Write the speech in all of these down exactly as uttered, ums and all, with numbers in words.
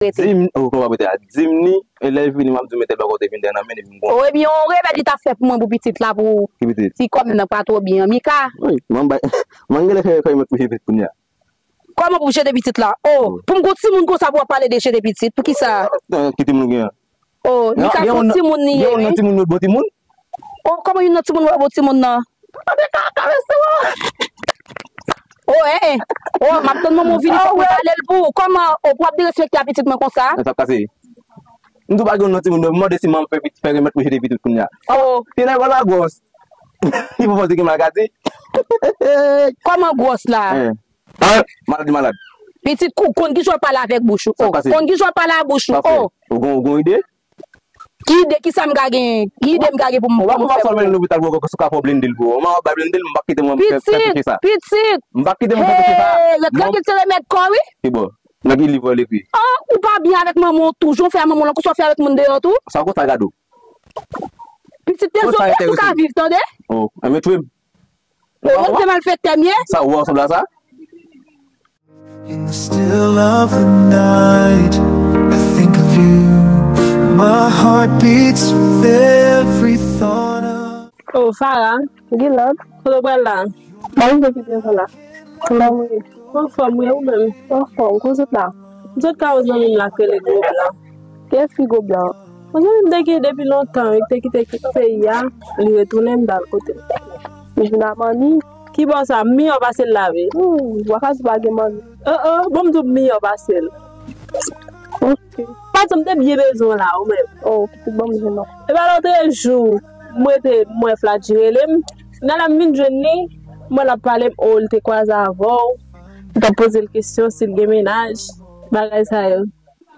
rete. Di m, oh, kòman w ap rete a? Di m ni, e lè l vini, m ap di w, men tèl bagay ou te vin dèyè nan men, epi m konn. Oh, ebyen, yon remèd li t ap fè pou mwen pou pitit la, pou ti kòm nan pa twò byen. Mika. Wi, mwen bay, mwen genlè fè, fè remèd pou jete pitit kounye a. Kòman pou jete pitit la? Oh, pou m gon timoun konsa pou w ap pale de jete pitit, poukisa? Ki timoun ou gen an? Oh, Mika se yon timoun li ye, wi. Gen yon timoun yo bon timoun? Oh, kòman youn nan timoun yo bon timoun nan? Tande ka karese w. Oh, eh, eh. Oh, m ap tann manman w vini pou mwen pale l pou ou. Kòman, oh, pou w ap derespekte a pitit mwen konsa? Sa ap kase. M tou pa gen yon timoun, m mande si manman fè pit-, fè remèd pou jete pitit kounye a. Oh. Ti nèg la gwòs. Li pou panse gen maladi. Kòman gwòs la? Eh. Ah, malad li malad. Pitit kou, konn ki jan w pale avèk bouch ou. Sa k pase? Konn ki jan w pale ak bouch ou. Sa fè? Oh. Ou gon, ou gon ide? Ki ide, ki sa m ka gen? Ki ide m ka gen pou m, pou m fè pou ou? Ou pa fè l mennen lopital pou ou, si w ka fè w blende l pou ou. Ou pa bay blende l, m p ap kite mwen fè, fè touche sa. Pitit, pitit. M p ap kite mwen fè touche sa. Hey, rete trankil, se remèd kò, wi. Ki bò? Nan ki liv ou li ekri? Oh, ou pa byen avèk manman w tou, jan w fè a manman w lan, konsa w fè avèk moun deyò tou. Sa konsa gade w. Pitit, te zo, e tou ka viv, tande? Oh, enben tchwe m. Ou wè se malfektè m ye? Sa ou wè w sanble a sa? In the still of the night, I think of you. My heart beats with every thought of Oh, Farah. Guilande. Kote w pral la? Mwen rive pi devan la. Kòman w ye? Anfòm, wi, ou menm? Anfòm, kote w sot la? M sot kay yon zanmi m la k rele Gwo Blan. Kiyès ki Gwo Blan? Yon zanmi m te gen depi lontan, wi, ki te kite peyi a, li retounen, m t al kote l. Li vin ak manmi? Ki bò sa? M miyò pase l la, wi. Hmm, w a ka di w pa gen manmi. Oh, oh, bon, m di w m miyò pase l. Ok. Patnè m te byen bezwen w la, ou menm. Oh, pitit, ban m jwenn non. Epa lòt jou, m rete, m wè Fladji rele m. Nan lè m vin jwenn li, m wè l ap pale m, oh, li te kwaze avè w. Li t ap poze l kesyon si l gen mennaj, bagay sa yo.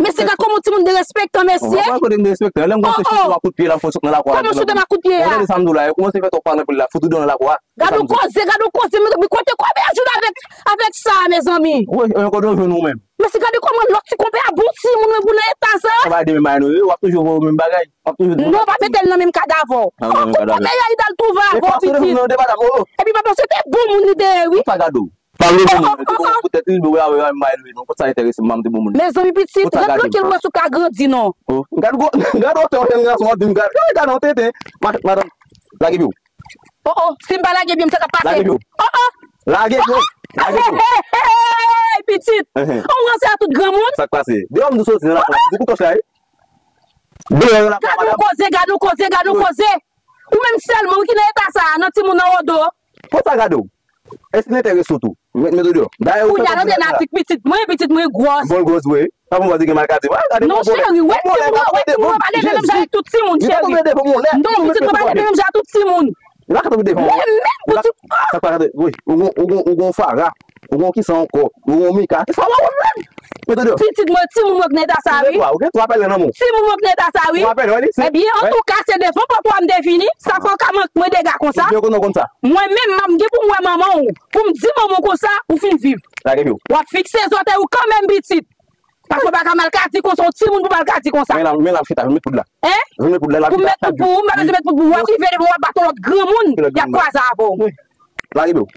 Mesye, gad kòman yon timoun derespektan, mesye. Mwen pa kote m derespektan. Lè m kòmanse choute w ak kout pye, l ap fè w sot nan lakwa. Kòman choute m ak kout pye a? Gade sa m di w la, yo kòmanse fè twòp pale anpil la, fout ou deyò nan lakwa. Gad yon koze, gad yon koze, men, men kote kòbe a joure avèk, avèk sa, mezanmi. Wi, e yon kote w jwenn ou menm. Mesye, gade kòman lòt ti konpè a bon timoun, men pou nan eta sa. Sa va ede menm bagay nou, wi, w ap toujou voye menm bagay. W ap toujou di non, pa mete l nan menm kad avè w. An, nan menm kad avè w. Konpè a, li t al twouve avè w, pitit. Epi papa, se te bon moun li te ye, wi. Sa gade w. Pa vle bon moun, li te bon moun pou tèt li, li dwe wè avè m bay li non, kot sa enterese m, m te bon moun. Mezanmi pitit, ret trankil, wè si w ka grandi non. Oh, gad gwo, gad wotè yon jèn gason ap di m, gad, gad, gad yon tenten. Ma-, madanm, lage pye w. Oh, oh, si m pa lage pye m, sa k ap pase? Lage pye w. Oh, oh. Lage pye w. Lage pye w. Hey, hey, hey, pitit. Ou ranse a tout granmoun? Sa k pase? Deyò m di w soti nan lakwa, di pou kòch la, wi. Deyò nan lakwa, madanm. Gad yon koze, gad yon koze, gad yon koze. Ou menm sèlman, wi, ki nan eta sa a, nan timoun nan wodo. Pou sa gade w. Èske l enterese w tou? Met, met ou deyò. Dayè, ou fè kòm si pitit mwen, pitit mwen gwòs. Bon, gwòs, wi. Sa pou mwen di gen malkadi. Wè, gade non, cheri, wè timoun nan, wè timoun nan pa leve menm jan ak tout timoun, cheri. Non, pitit mwen pa leve menm jan ak tout timoun. Li pa tonbe devan mwen. Mwen menm, pitit. Sa pa gade, wi. Ou gon, ou gon, ou gon Fara. Ou gon kisa ankò? Ou gon Mika. Kisa w pa konn menm? Met ou deyò. Pitit mwen, timoun mwen k nan eta sa, wi. Ou gen twa, ou gen twa pèlen nan men w. Timoun mwen k nan eta sa, wi. Twa pèlen, wi. Ebyen, antouka, se devan pòt ou a m te vini. Sa fè w ka mank mwen dega konsa. Ou byen konnen w konn sa. Mwen menm, m ap gen pou m wè manman w, pou m di manman w konsa, ou fin viv. Lage pye w. W ap fikse zòtèy ou kanmenm, pitit. Paske w pa ka malkadi konsa, yon timoun pou malkadi konsa. Men la, men la, chita, met poud la. Hein? Vin met poud la, la. Pou m met poud pou ou, m pa bezwen met poud pou ou. W ap rive devan w ap bat yon lòt granmoun, y ap kwaze avè w. Lage pye w.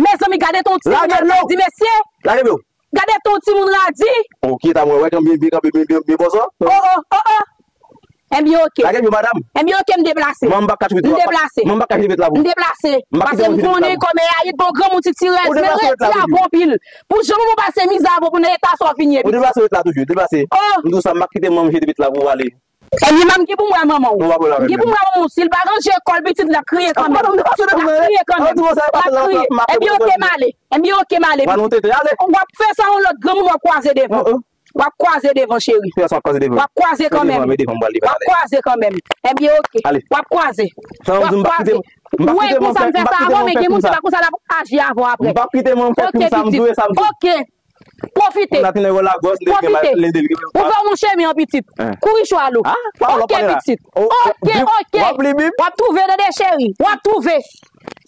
Mezanmi, gade ton timoun radi, mesye. Lage pye w. Gade ton timoun radi. Oh, ki eta mwen, wè, kanpe byen, kanpe byen, byen, byen konsa. Oh, oh, oh, oh. Enben, oke. Lage pye w, madanm. Enben, oke, m deplase. Manman m p ap ka tchoupi tou. M deplase. Manman m p ap ka tchoupi la pou ou. M deplase. M pa kite moun jete la pou ou. Paske m konnen kòmè a ye bon granmoun ti tirèz. Ou deplase ret la toujou. Pou jan manman w pase mizè avè w pou nan eta sa w vin ye, pitit. Ou deplase ret la toujou, deplase. Oh. M di w sa, m pa kite manman m jete pitit la pou ou ale. Ebyen, m gen pou m wè manman w. M gen pou m wè manman w. Si l pa ranje kò l, pitit, l ap kriye kanmenm. L ap kriye kanmenm. L ap kriye. Ebyen, oke, m ale. Ebyen, oke, m ale. W ap fè sa yon lòt granmoun, w ap kwaze devan. W ap kwaze devan, cheri. W ap kwaze kanmenm. W ap kwaze kanmenm. Ebyen, oke. W ap kwaze. W ap kwaze. Ou wè konsa m fè sa avè w, men gen moun se pa konsa l ap aji avè w apre. Oke, pitit. Oke. Pwofite. Pwofite. Ou fè yon chemen an, pitit. Kouri cho alo. Oke, pitit. Oke, oke. W ap twouve, tande, cheri. W ap twouve.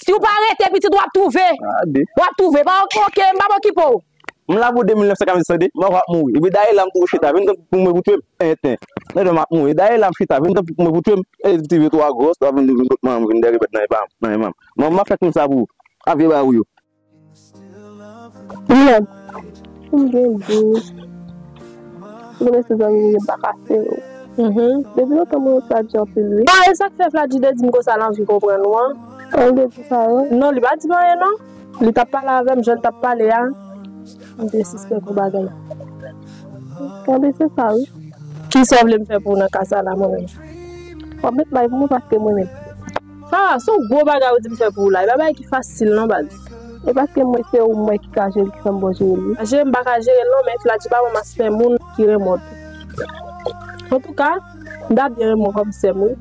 Si w pa rete, pitit, w ap twouve. W ap twouve. Pa, oke, m p ap okipe w. M la pou de mil nèf san katrevendiz, tande. M ap mouri. Epi dayè la m tou chita. Vin tanpri pou mwen pou tchwe m. Enten. Tande, m ap mouri. Dayè la m chita. Vin tanpri pou mwen pou tchwe m. E ti vye twa gwòs, w ap vin, vin kot manman m, vin dèyè repèt nan men pa m, nan men manman m. Manman m ap fè krim sa pou ou. A vye bagay ou yo. Mwen, m gen dous. Ou konnen se zanmi m, m pa ka sere w. Mhm. Depi lontan mwen renmen Fladji anpil, wi. Ah, e sa k fè Fladji te di m konsa l anvi konprann ou an? An, li te di sa, wi. Non, li pa di m anyen, non. Li t ap pale avè m, jan l t ap pale a, m te sispèk yon bagay. Tande, se sa, wi. Kisa w vle m fè pou ou nan ka sa la, mwen menm? W ap met may pou mwen paske mwen menm. Sa, se yon gwo bagay ou di m fè pou ou la. E pa bagay ki fasil non, baz. E paske mwen se ou mwen ki ka jere l, ki fè m bon jere l, wi. Jere m pa ka jere l non, men Fladji pa yon maspè moun ki renmen w tou. Antouka, m ta byen renmen w kòm sè m, wi.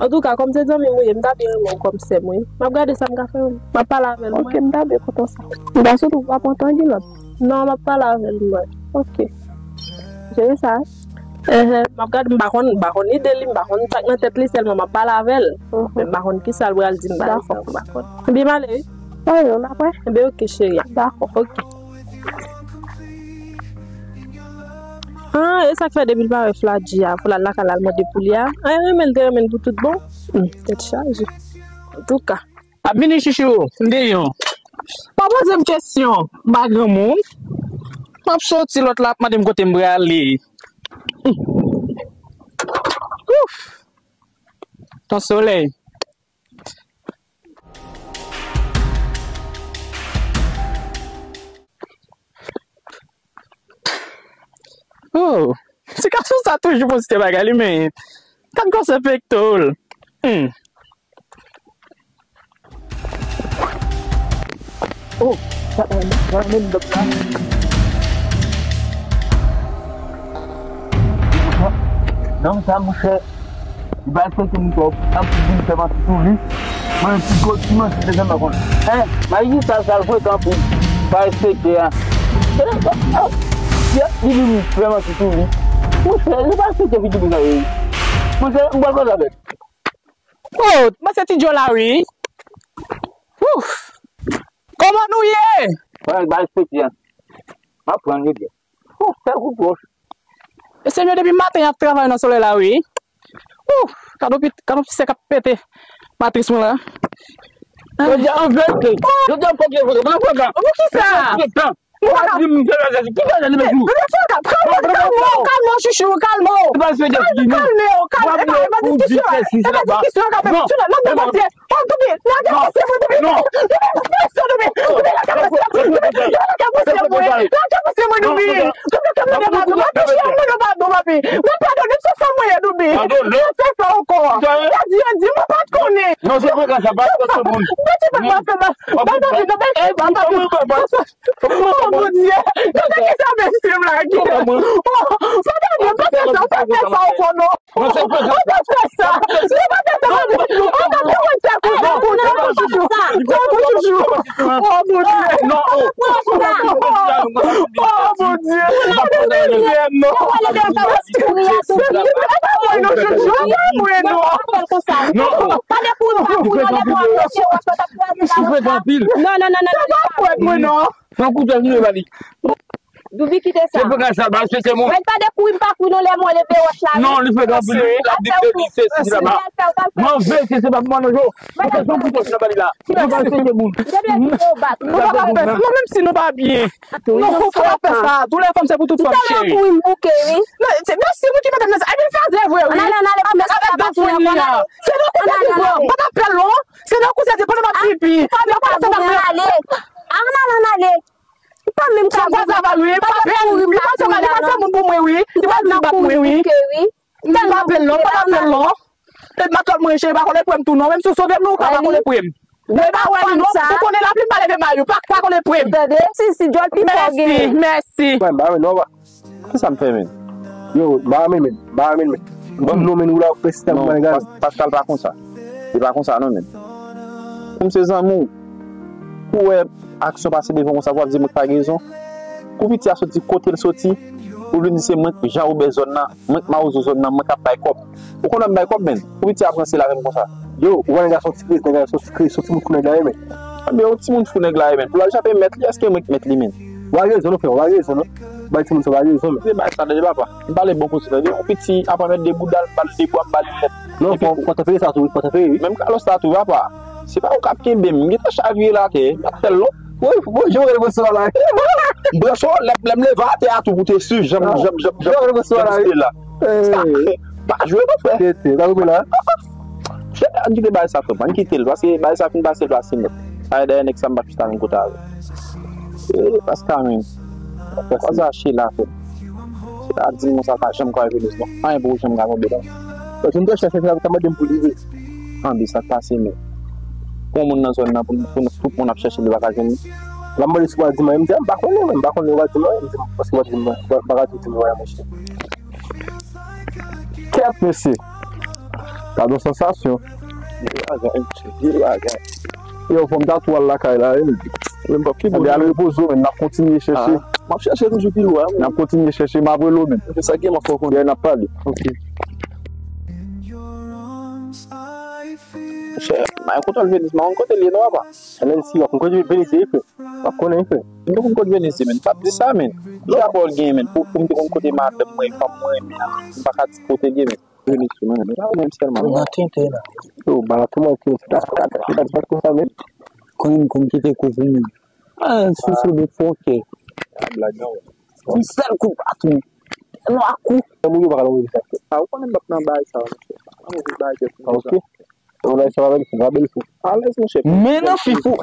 Antouka, kòm se zanmi m ou ye, m ta byen renmen w kòm sè m, wi. M ap gade sa m ka fè, wi. M ap pale avè l, wi. Ok, m ta byen kontan sa. M ta swete w pa pran tan, Gilot. Non, m ap pale avè l, wi. Ok. Jere sa, wi. Ehe, m ap gade, m pa konn, m pa konn ide li, m pa konn sa k nan tèt li, sèlman m ap pale avè l. Mhm. Men m pa konn kisa l pral di m, bagay sa, m pa konn. Ebyen, m ale, wi. Anyen, n apre. Ebyen, ok, cheri. Dakò. Ok. Ah, e sa k fè depi l pa wè Fladji a, pou l al lakay la, l mande pou li a. Ah, renmen l te renmen l pou tout bon. Hmm, tèt chaje. Antouka. Ap vini, chouchou, m gen yon. Pa poze m kesyon, m pa granmoun. M ap soti, lòt la ap mande m kote m prale. Ouf! Ton solèy. Oh, ti gason sa toujou poste bagay li, men gad gwosè pekto l. Hmm. Oh, sa pa menm dòk la. Nonm sa, monchè, li pa respekte moun twòp. L ap vin fè manti sou li. Mwen, ti gwo ti manti, te janm konn. Hein, Mayi, sa, sa l frekan pou pa respekte a. Li vin fè manti sou li. Monchè, li pa respekte pitit li sa, wi. Monchè, m pral koz avè l. Oh, mwen se ti Djo la, wi. Ouf. Kòman nou ye? Mwen, ba respekte a. M ap pran li byen. Ouf, sèl kout wòch. Mesye m yo depi maten y ap travay nan solèy la, wi. Ouf, gad yon pit, gad yon pit sèk ap pete matris mwen la. Jodi a, an verite, jodi a, fòk yo vote. Mwen pran tan. Pou ki sa? Mwen pran tan. Ou pa ka di m se bagay ki bagay li met ou. Kalme w, kalme w, kalme w, chouchou, kalme w. Kalme w, kalme w, kalme w. E pa, e pa diskisyon, e pa diskisyon k ap fèt. Chouchou, nan non Bondye. Oh, Doubi, lage pase mwen, Doubi. Doubi, lage pase, Doubi. Doubi, lage pase. Doubi, lage pase mwen. Lage pase mwen, Doubi. Doubi, fè mwen yon padon, papi. Mwen padone, se sa mwen ye, Doubi. Se sa ankò. Sa di, yo di, mwen pa t konnen. Non, se vre, sa pa t moun. Mwen te fè mal, fè mal. Ba, ba, ba, ba, ba, ba. Oh, Bondye. Gade ki sa mesye m lage. Oh, sa pa bon, pa fè sa, pa fè sa ankò non. Ou pa fè sa. Ou pa fè sa. Ou pa fè sa. Ou pa fè sa. Ou pa fè sa. Oh, Bondye. Non, oh. Oh, Bondye. Ou pa fè sa. Ou pa fè sa. Ou pa fè sa. Ou pa fè sa. Non, oh. Ou frekan anpil. Non, non, non, non, non. Fè yon kout wòch nou ba li. Doubi, kite sa. Se pou gad sa, ba se se moun. Mwen pa de kouri, m pa kouri non, lè mwen leve wòch la. Non, li frekan anpil, wi, l ap di ke li se si la ba. Mwen vle ke se pa pou mwen non, jo. Mwen fè yon kout wòch nou ba li la. Mwen pa se se moun. Depi epi yo bat. Mwen pa ka fè sa. Non, menm si nou pa byen. Non, fò pa fè sa. Tou lè fanm se pou tout fanm, cheri. Mèsi, moun ki mete m nan sa. Epi sa se vre, wi. Avèk dòt fini a. Se nou ki te pi gran. Mwen pa pè lon. Se nan kouzè, se pandan m ap pipi. Mwen pa se pa mwen. Ann ale, ann ale. Li pa menm ka viv. Li pa fè moun, li pa fè moun pou mwen, wi. Li pa di bat mwen, wi. M pa bèl non, m pa bèl non. E matòt mwen, cheri, pa kole pre m tou non. Menm si w sove m, non, ou ka pa kole pre m. Mwen pa wè li non. Ou konnen lapli m pa leve may ou, pa, pa kole pre m. Tande, si, si djòl pi fò genyen. Mèsi, mèsi. Mwen pa wè non, pa. Kisa m fè, menm? Yo, m pa renmen, menm. M pa renmen, menm. Ban m non, menm, ou la, ou fè sistèm mwen gaz. Pas-, Pascal pa konsa. Li pa konsa, non, menm. Pou m se zanmi w, pou w wè aksyon pase devan w konsa, pou w ap di mwen k pa gen rezon. Pou piti a soti kote l soti, pou vin di se mwen k jan Wobè zòn nan, mwen k mawozo zòn nan, mwen k ap bay kòb. Ou konn ap bay kòb, menm. Pou piti a pran sila menm konsa. Yo, ou wè nèg la se yon ti kreyis, nèg la se yon ti kreyis, se yon timoun fou nèg la ye, menm. Yo, timoun fou nèg la ye, menm. Pou l al chape mèt li, èske mwen k mèt li, menm? Ou a rezon, non, frè, ou a rezon, non. Bay timoun sa, ou a rezon, menm. Se bay sa, tande, papa. M pale bon kote, tande. Yon piti ap mèt de bouda l, m pale de bwa, m pale mèt. Non, fò, fò tanpere sa tou, wi, fò tanpere, wi. Menm Carlos la tou, papa. Se pa ou k ap kenbe m. M gentan chavire l atè. M ap fè l lòt. Wi, bon, jan w rele pwofesè la. M pran so, lè, lè m leve atè a tou pou te swiv jan, jan, jan, jan, jan m te la. Pa jwe, mon frè. Kite, pa koupe la. Chè, ann kite bagay sa, frè. Ann kite l, paske bagay sa fin pase l pase nèt. Ay, dèyè nèg sa m pa chita menm kote avè l. E, paske a menm. Kwa sa Sheila, frè. Sheila di m sa pa janm ka Venus, non. Anyen pou janm ka tonbe, non. Paske m te chèche, Sheila ta mande m pou li vre. Anbe, sa k pase, men. Pou moun nan zòn nan, pou, pou tout moun ap chèche li, pa ka jwenn li. L ap mande si w al di mwen, m di, a, m pa konnen, mwen, m pa konnen, w al di mwen, m di, paske w al di mwen, w pa ka di, di mwen, monchè. Kèt, mesye. Gad yon sansasyon. Vye bagay, mesye, vye bagay. Yo, fò m ta tou al lakay la, wi. Menm pap ki bon. Anbe, al repoze w, men n ap kontinye chèche. M ap chèche toujou pi lwen, wi. N ap kontinye chèche, m ap rele w, men. Se sa gen, m ap fè w konnen. Yè, n ap pale. Ok. Chè, m a kontan Venus, m a konn kote l ye, non, papa. Alèn si, w ap konn kote Venus ye, frè. W ap konnen, frè. M te konn kote Venus ye, men. P ap di sa, men. Ki rapò l gen, men? Pou, pou m te konn kote madanm mwen, fanm mwen renmen an, m pa ka di kote l ye, men. Venus, men. Men pa menm sèlman, non. Nan tenten la. Yo, ba la tou mwen ki sa. Sa, sa, sa, sa, men. Konn, konn kite kou pou mwen. Ah, sou sou de fòkè. Blag, non. Yon sèl kou baton. Nwa kou. Moun yo pa ka lòm sa. A, ou konnen m p ap nan bagay sa, monchè. An move bagay tèt. Ok. Ou nan sa, bèl fou, bèl fou. Alèz, monchè. Men nan fifou.